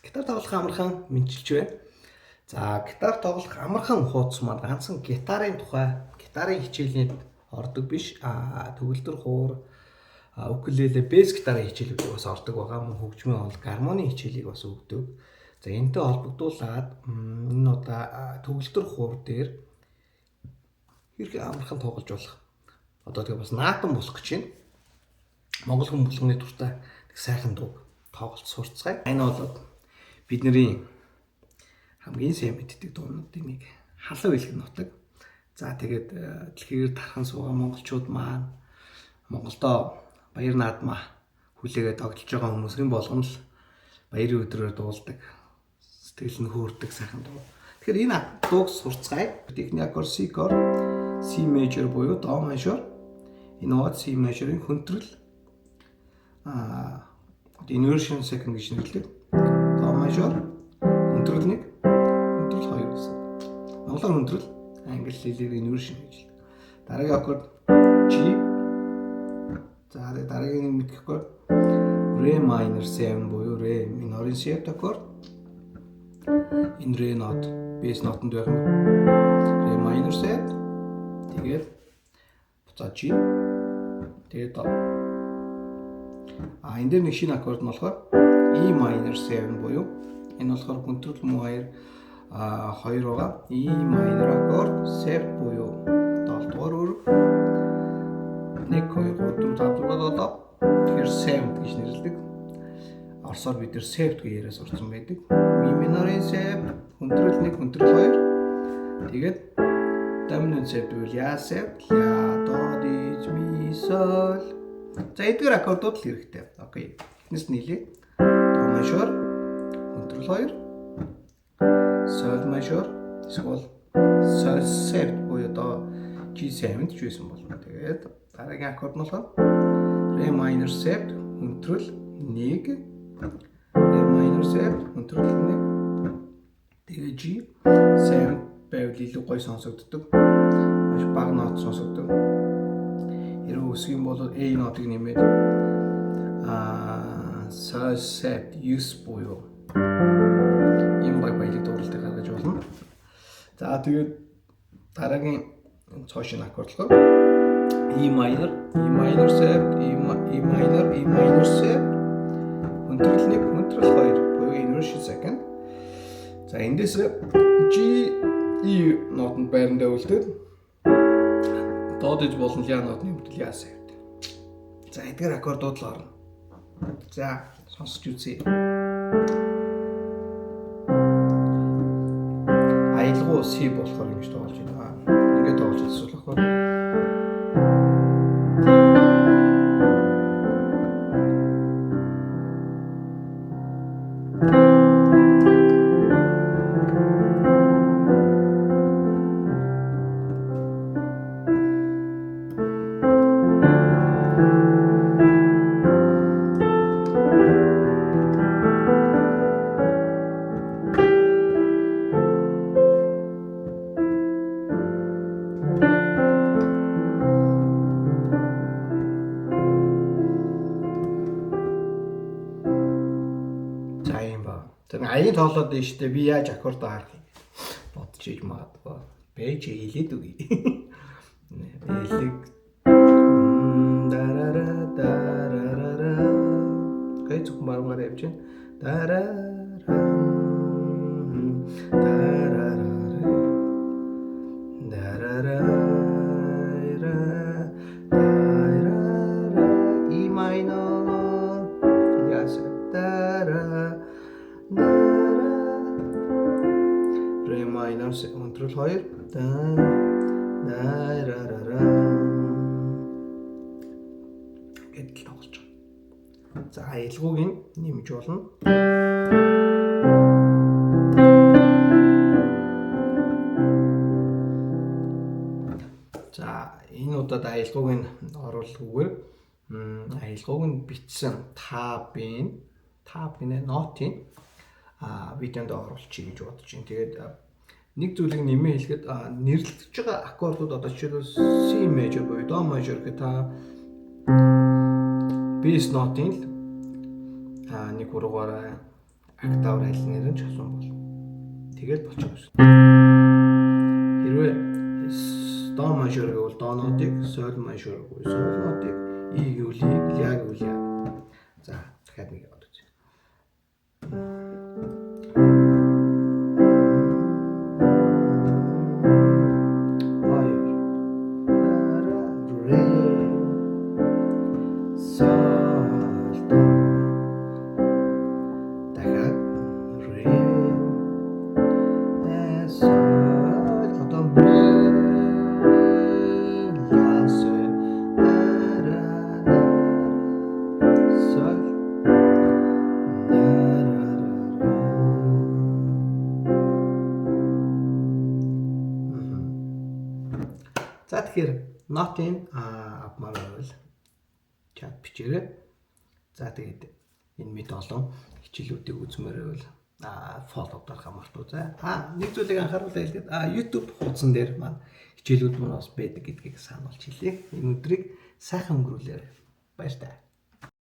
Гитар тоглох амархан мэдчилж байна. За, гитар тоглох амархан хуудас маань ганцхан гитарын тухай, гитарын хичээлэнд ордог биш. Төгөлдөр хуур, укулеле, бэс гитарын хичээлүүд бас ордог байгаа. Мөн хөгжмийн онол, гармоны хичээлийг бас өгдөг. За, энэтэй холбогдуулаад энэ удаа төгөлдөр хуур дээр хэрэг амархан тоглож болох. Одоо тэгээ бас наатан болох гэж байна. Монгол хүн болгоны дуртай нэг сайхан дууг тоглолт сурцгаая. Энэ бол бидний хамгийн сайн мэддэг дуунуудын нэг халуун илэг нутаг. За, тэгээд дэлхийгээр тархан суугаа монголчууд маань Монголдоо баяр наадмаа хүлээгээд тогтолж байгаа хүмүүсийн болгон л баярын өдрөөр дуулдаг. Сэтгэл нь хөөрдөг сайхан дуу. Тэгэхээр энэ дууг сурцгаая. Эхний аккорд C аккорд, C major буюу до мажор. Энэ нот C major-ын хөнтрөл inversion second гэж нэрлэдэг. До мажор, хөнтрөл 1, хөнтрөл 2 гэсэн. Монголоор хөнтрөл, англи хэлээр inversion гэж хэлдэг. Дараагийн аккорд G. За, дараагийн нэг мэдэх аккорд Re minor 7 буюу Re minor-ын 7 аккорд. Энэ Re нот бэс нотонд байх юм. Re minor 7. Тэгээд буцаад G. Тэгээд до. Энэ дээр нэг шинэ аккорд нь болохоор E minor 7 буюу энэ болохоор хүнтрэл муу 2 2 байгаа. E minor аккорд 7 буюу 7 дугаар үүрэг. 1 2 3 4 5 6 7. Тэгэхээр 7 гэж нэрлэдэг. Орсоор бид нэр 7 гэж яриа сурсан байдаг. Mi minor-ын 7, хүнтрэл 1, хүнтрэл 2. Тэгээд dominant 7 буюу ля 7, ля, до, диз, ми, соль. За, эдгээр аккордууд л хэрэгтэй. Окей. Эхнээс нь хэлье. До мажор, хүнтрэл 2, соль мажор, эсвэл соль 7 буюу до G7 ч байсан болно. Тэгээд дараагийн аккорд нь болохоор Re minor 7, хүнтрэл 1, Re minor 7, хүнтрэл 1. Тэгээ G 7 байвал илүү гоё сонсогддог. Маш бага нот сонсогддог. Хэрвээ өсөх юм бол A нотыг нэмээд соль 7 9 буюу ийм гоё баялаг дууралтыг гаргаж болно. За, тэгээд дараагийн цоо шинэ аккорд болохоор E minor, E minor 7, E minor, E minor 7, хүнтрэл 1, хүнтрэл 2 буюу inversion second. За, эндээс G E нотонд байрандаа үлдээд до диж болон ля нот нэмтэл ля 7. За, эдгээр аккордууд л орно. За, сонсч үзье. Аялгуу C болохоор ингэж тоглож байна. Ингээд тоглож чадсан болохоор за юм ба. Тэр аян тоглоод байна шүү дээ. Би яаж аккордоо харах юм бодож иж магадгүй. Бэж хэлээд үгүй. Элэг дарара дарарара. Гай зөвхөн баруунгаар явж байна. Дарара дарарара дарара дарара E minor яс дара дара Re minor control 2 да дарарара гэдэл тоглож байгаа. За, аялгууг нь нэмж болно. За, энэ удаад аялгууг нь оруулахгүйгээр аялгууг нь бичсэн табын таб гинэ нотын видеонд оруулчих гэж бодож байна. Тэгээд нэг зүйлийг нэмээ хэлэхэд нэрлэгдэж байгаа аккордууд одоо жишээлбэл C major буюу до major гэх та бэс нотын л нэг хуруугаараа Октав аль нэр нь ч хасуун бол. Тэгэл болчих гэсэн. Хэрвээ до мажор гэвэл до нотыг, соль мажор гэвэл соль нотыг, И гэвэл И, ля гэвэл ля. За, дахиад нэг яваад үзье. Хоёр. Ре. Соль до. Дахиад ре. Соль. Одоо ре. Ля соль. Ра ра соль. На ра ра ра. За, тэгэхээр нотын авмаар байвал чат бичээрэй. За, тэгээд энэ мэт олон хичээлүүдийг үзмээр байвал follow дарахаа мартуузай. Нэг зүйлийг анхааруулъя хэлгээд YouTube хуудсан дээр маань хичээлүүд маань бас байдаг гэдгийг сануулж хэлье. Энэ өдрийг сайхан өнгөрүүлээрэй. Баяртай.